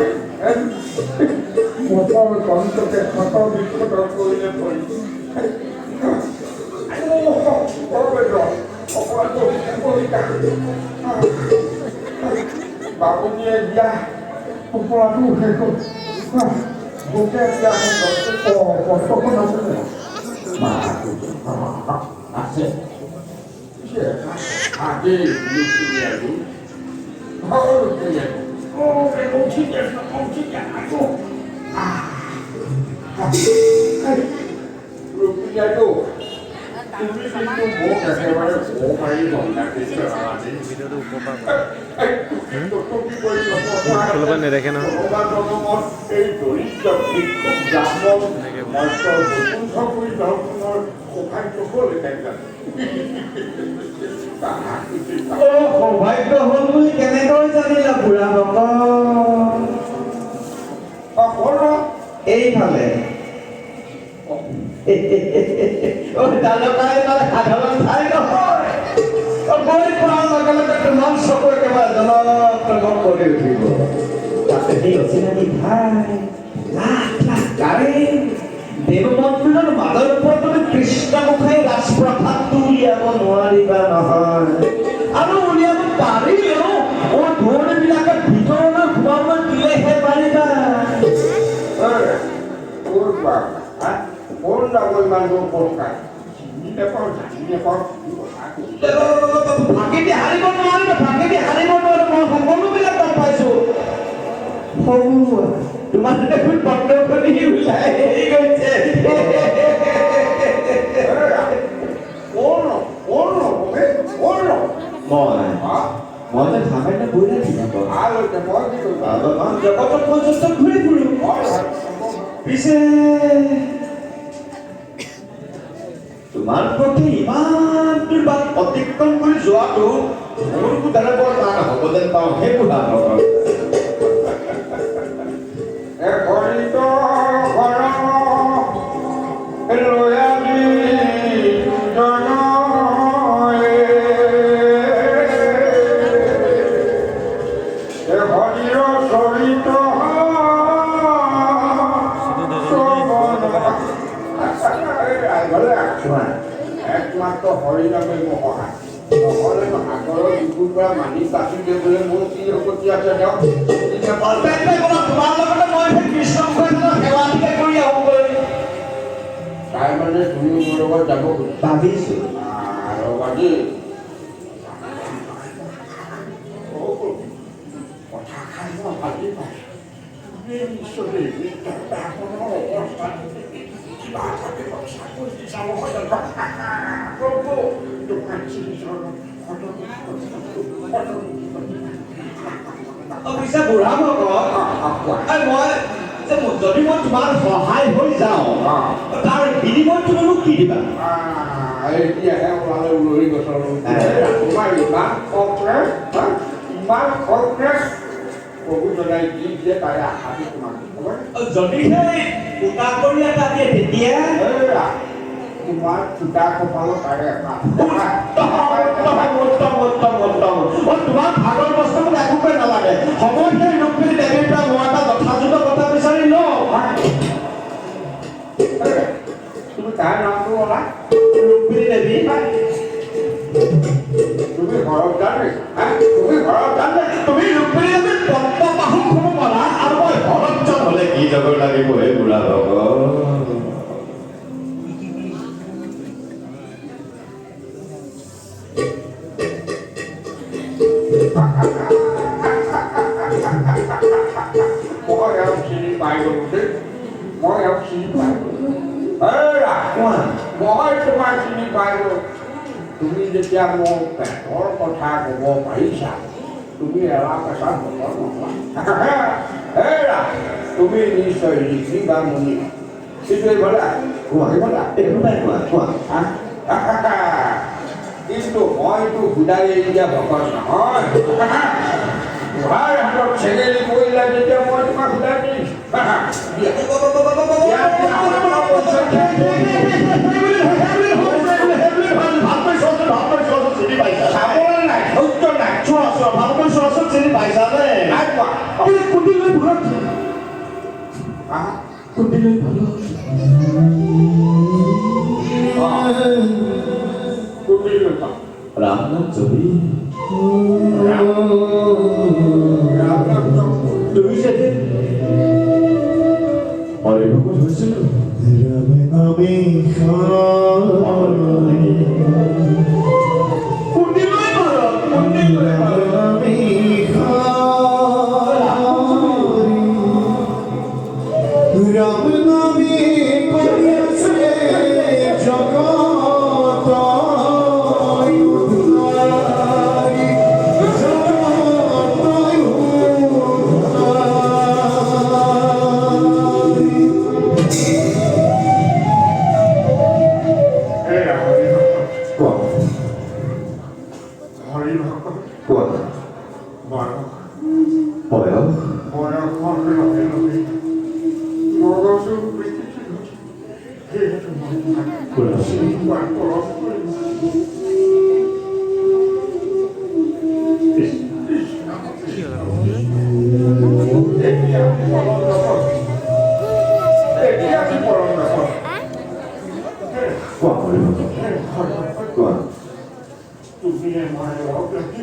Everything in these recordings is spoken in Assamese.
পাৰিম? মকৰ কণ্টকে ক্ষত বিক্ষত কৰিলে পৰি। বাবুজীয়ে দিয়া টোপোলাটো শেষ হ'ল। গোটে দিয়া পত্ৰখন আছে? আছে। আজি ৰুক্মিণী, তুমি কিন্তু মোক একেবাৰে সোঁ মাৰি ভিডিঅ'টো ওপৰৰ পৰা পৰা নেদেখে নহয়। এই দৰিদ্ৰ ভিক্ষুক ব্ৰাহ্মণ মৰ্ত্যৰ বৈকুণ্ঠপুৰী দৰ্শনৰ সৌভাগ্য হ'ল। অ, সৌভাগ্য হ'ল বুলি কেনেকৈ জানিলা, বুঢ়া ভকত? এইফালে। অ, তালকাই মানে সাধাৰণ ঠাই নহয়। অ, গৈ পোৱাৰ লগে লগে তোমাৰ চকু একেবাৰে জলক জলক কৰি উঠিব। তাতে সেই অচিনাকি ঠাই, লাখ লাখ গাড়ী, দেৱ মন্দিৰৰ মাজৰ ওপৰত তুমি কৃষ্ণমুখাই ৰাজপ্ৰসাদটো উলিয়াব নোৱাৰিবা নহয়। আৰু উলিয়াব পাৰিলেও অ, দুৱৰীবিলাকে ভিতৰলৈ সোমাবলৈ দিলেহে পাৰিবা। কোন যাব ইমান দূৰ খোজকাঢ়ি? চিনি নাপাওঁ, জানি নাপাওঁ, কি কথা কৈছে? ফাঁকি দি হাৰিব নোৱাৰিবা, ফাঁকি দি হাৰিব নোৱাৰিবা। মই সকলোবিলাক গম পাইছো। সৰু তোমাৰ দেখোন পত্ৰখনি ওলাই গৈছে। কোন কোন তুমি কোন? মই মই যে সামান্য বৈৰাগী। ভাল হৈছে। মই কি কৰিম? জগতত মই য'ত ত'ত ঘূৰি ফুৰো। পিছে তোমাৰ প্ৰতি ইমান দূৰ বাট অতিক্ৰম কৰি যোৱাটো মোৰ দ্বাৰা বৰ টান হ'ব যেন পাওঁ হে বুঢ়া ভকত। হৰিত ঘৰ লয়াদি দুজন হৰিৰ চৰিত। চোৱা। একমাত্ৰ হৰি নামে মোৰ সহায়। নহ'লে সাগৰৰ বুকুৰ পৰা মানি বাচি দিবলৈ মোৰ কি শক্তি আছে তেওঁক? তেন্তে ব'লা, তোমাৰ লগতে মই সেই কৃষ্ণমুখৰ সেৱাটিকে কৰি আহোঁগৈ। তাই মানে তুমি মোৰ লগত যাব খুজিছা? ভাবিছো। আৰু বাকী কথা খাই মই ভাবি পাইছোঁ, তুমি নিশ্চয় ব্ৰাহ্মণৰ অৱস্থাত কিবা এটা ব্যৱস্থা কৰি দিছা, নহয় জানো? প্ৰভু, তোমাৰ শ্ৰীচৰণত অৱশ্যে বুঢ়া ভকত, এই মই যে যদি মই তোমাৰ সহায় হৈ যাওঁ, তাৰ বিনিময়ত তুমি মোক কি দিবা? এতিয়াহে ওলালে উলৰি গছৰ। তোমাৰ ইমান খক নে? ইমান খক নে? প্ৰভুজনাই যি দিয়ে তাৰে আশাটো তোমাক হ'ব। যদিহে ফুটা কৰি এটা দিয়ে তেতিয়া? তোমাৰ ফুটা কপালত তাৰে আশা। উত্তম, উত্তম, উত্তম, উত্তম। অ, তোমাৰ ভাগৰ বস্তু মোক একোকে নালাগে। সময় সেই ৰুক্মিণী দেৱীৰ পৰা মই এটা যথাযথ কথা বিচাৰি লওঁ। তুমি কাৰ নামটো ক'লা? ৰুক্মিণী দেৱী। তুমি ঘৰত যাম নেকি? তুমি ঘৰত যাম নেকি? তুমি ৰুক্মিণী দেৱীৰ পদ্মবাহুখনো কৰা আৰু মই ভৰতজন হ'লে কি জগৰ লাগিব হে বুঢ়া ভকত? মই এওঁক চিনি পাই গ'লো দেই, মই এওঁক চিনি পাই গ'লো। হেৰা, কোৱা। মই তোমাক চিনি পাই গ'লো। তুমি যেতিয়া মোৰ পেটৰ কথা ক'ব পাৰিছা, তুমি এৰা পেচা ভকত নোহোৱা। হেৰা, তুমি নিশ্চয় ঋষি বা মুনি। কিন্তু এইফালে কোৱা। এইফালে। একো নাই, কোৱা, কোৱা। কিন্তু মইতো সুদাই এৰি দিয়া ভকত নহয়। তোমাৰ হাতত চেঙেলি পৰিলা যেতিয়া মই তোমাক সুদাই দিম। দিয়া। চাবলৈ নাই, ধৈৰ্য নাই। ভালকৈ চোৱাচোন, চিনি পাইছানে? নাই পোৱা। আপুনি কুটিলৈ ভাৰত। আহা। কুটিলৈ ভাৰত। কুটিলৈ যাম। ৰাম নাম জপি। ৰাম ৰাম নাম জপ। তুমি যেদিন হৰিভকত হৈছিলো, কুটিলৈ ভাৰত, কুটিলৈ ভাৰত। ৰাম নামে কৰিয়াছে জগৎ উদ্ধাৰি, জগৎ উদ্ধাৰি। এৰা হৰিভকত। কোৱা। হৰিভকত। কোৱা। বয়স। বয়স। বয়সৰ লগে লগে মগজু বিকৃতি ঘটে, যিহেতু মই তোমাক কোৱা। পলম কৰিম। কৃষ্ণ। কি হ'ল আকৌ? এতিয়া পলম নকৰোঁ, এতিয়া আমি পলম নকৰোঁ। কোৱা হৰিভকত, কোৱা। তুমিয়ে মই লগ লাগি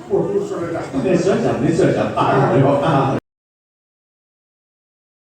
প্ৰভুৰ ওচৰলৈ যাম। নিশ্চয় যাম, নিশ্চয় যাম। আহা হৰিভকত, আহা।